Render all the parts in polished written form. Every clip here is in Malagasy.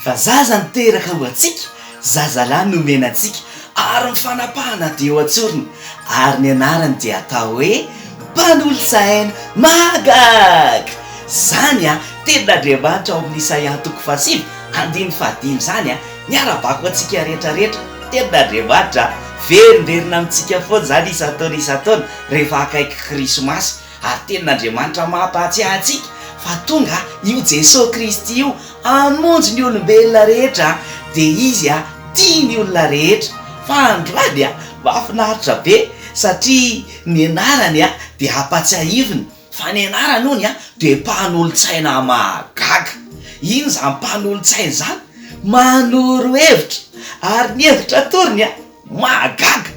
Fa zaza niteraka ho antsika, zazalahy nomena antsika, ary ny fanapahana dia eo an-tsorony, ary ny anarany dia atao hoe Mpanolotsaina Mahagaga! Izany an, tenin'Andriamanitra ao amin'ny Isaia toko fahasivy, andininy fahadimy izany an, miara-bako antsika rehetra rehetra, tenin'Andriamanitra verimberina amintsika foana izany isan-taona isan-taona rehefa akaiky Krismasy, Ary tenin'Andriamanitra mampahatsiahy antsika fa tonga io Jesoa Kristy io hamonjy ny olombelona rehetra dia Izy tia ny olona rehetra. Fa androany mahafinaritra be satria ny anarany dia ampatsiahivina fa ny anarany hono dia mpanolotsaina mahagaga. Inona izany mpanolotsaina izany? Manoro hevitra ary ny hevitra atorony Mahagaga!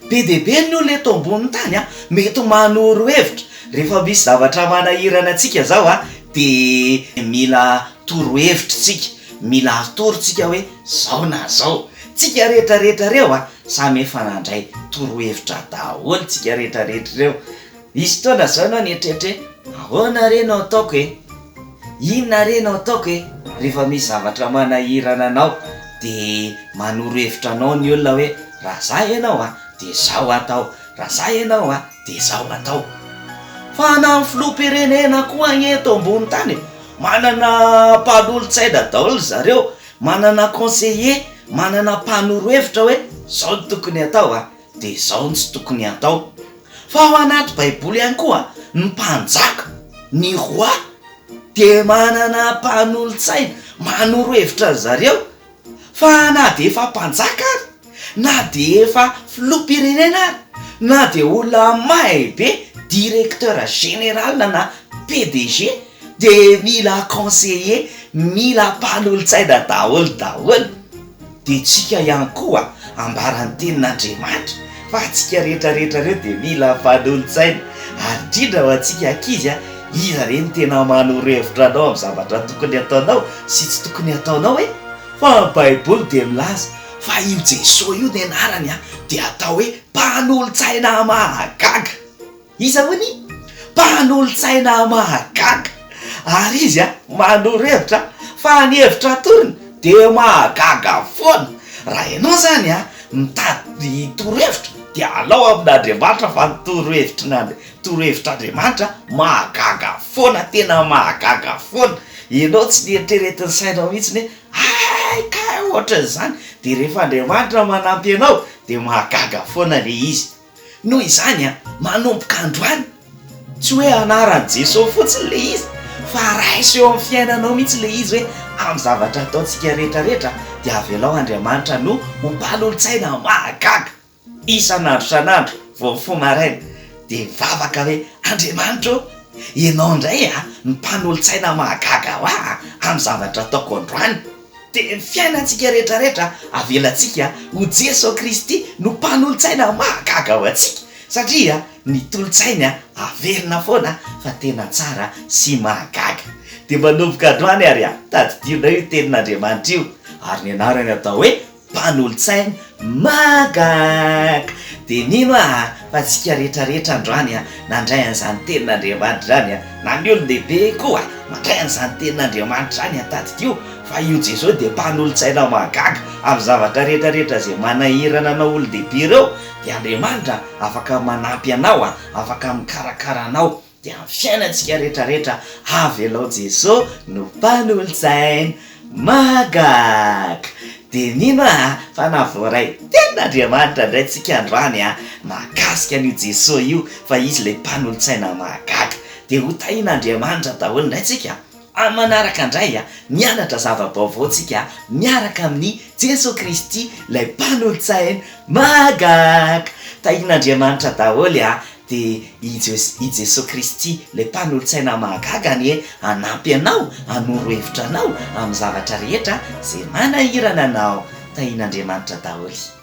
Be dia be ny olona eto ambonin'ny tany a, mety manoro hevitra. Rehefa misy zavatra manahirana antsika zao a, dia mila torohevitra isika, mila atoro tsika hoe zao na zao. Tsika rehetra rehetra reo a, samy efa nandray torohevitra daholo tsika rehetra rehetra reo. Nisy fotoana zao ianao nieritreritra hoe ahoana re no ataoko e? Inona re no ataoko e? Rehefa misy zavatra manahirana anao dia manoro hevitra anao ny olona hoe raha za ianao a dia zao atao, raha za ianao a dia zao atao. Fa na ny filoham-pirenena koa anie eto ambony tany e, manana mpanolotsaina daholo ry zareo, manana conseiller, manana mpanoro hevitra hoe zao no tokony atao a. dia izao no tsy tokony hatao. Fa ao anaty baiboly ihany koa ny mpanjaka, ny roi, dia manana mpanolotsaina manoro hevitra an zareo fa na dia efa mpanjaka ary, na dia efa filoham-pirenena ary, na dia olona mahay be directeur général na PDG dia mila conseiller, mila mpanolotsaina daholo daholo. Dia tsika ihany koa ambaran'ny tenin'Andriamanitra fa antsika rehetra rehetra ireo dia mila mpanolotsaina ary indrindra ho antsika ankizy a, iza re no tena manoro hevitra anao amin'ny zavatra tokony hataonao sy tsy tokony hataonao e? Fa ny baiboly dia milaza fa io Jesoa io ny anarany a dia atao hoe mpanolotsaina mahagaga. Iza hono i? Mpanolotsaina mahagaga. Ary izy manoro hevitra fa ny hevitra atorony dia mahagaga foana. Raha ianao izany mitady torohevitra dia alao amin'Andriamanitra fa ny torohevitrin'Andri- torohevitr'Andriamanitra mahagaga foana, tena mahagaga foana. Ianao tsy nieritreretin'ny sainao mihitsy hoe hay kay ohatran'izany, dia rehefa Andriamanitra manampy anao dia mahagaga foana ilay izy. Noho izany an, manomboka androany, tsy hoe anaran'i Jesoa fotsiny ilay izy, fa raiso eo amin'ny fiainanao mihitsy ilay izy hoe amin'ny zavatra ataontsika rehetra rehetra dia avelao Andriamanitra no ho mpanolotsaina mahagaga. Isan'andro isan'andro vao mifoha maraina dia mivavaka hoe Andriamanitra ô, Ianao indray an no mpanolotsaina mahagaga ho ahy amin'ny zavatra ataoko androany. Dia ny fiainantsika rehetra rehetra avelantsika ho Jeso Kristy no mpanolotsaina mahagaga ho antsika satria ny tolotsainy averina foana fa tena tsara sy mahagaga. Dia manomboka androany ary tadidio indray io tenin'Andriamanitra io ary ny anarany atao hoe Mpanolotsaina mahagaga! Dia mino aho fa tsika rehetra rehetra androany nandray an'izany tenin'Andriamanitra izany, na ny olon-dehibe koa mandray an'izany tenin'Andriamanitra izany, tadidio fa io Jesoa dia mpanolotsaina mahagaga amin'ny zavatra rehetra rehetra izay manahirana anao olon-dehibe ireo dia Andriamanitra afaka manampy anao, afaka mikarakara anao. Dia amin'ny fiainantsika rehetra rehetra avelao Jeso no mpanolotsaina mahagaga. Dia mino aho fa na voaray tenin'Andriamanitra indray tsika androany a, mahakasika an'io Jeso io fa Izy ilay mpanolotsaina mahagaga. Dia ho tahian'Andriamanitra daholo indray tsika amin'ny manaraka indray a, mianatra zava-baovao tsika miaraka amin'i Jeso Kristy ilay mpanolotsaina mahagaga. Tahian'Andriamanitra daholo a. Dia i i Jesoa Kristy, ilay Mpanolotsaina mahagaga anie hanampy anao, hanoro hevitra anao amin'ny zavatra rehetra izay manahirana anao. Tahian'Andriamanitra daholo.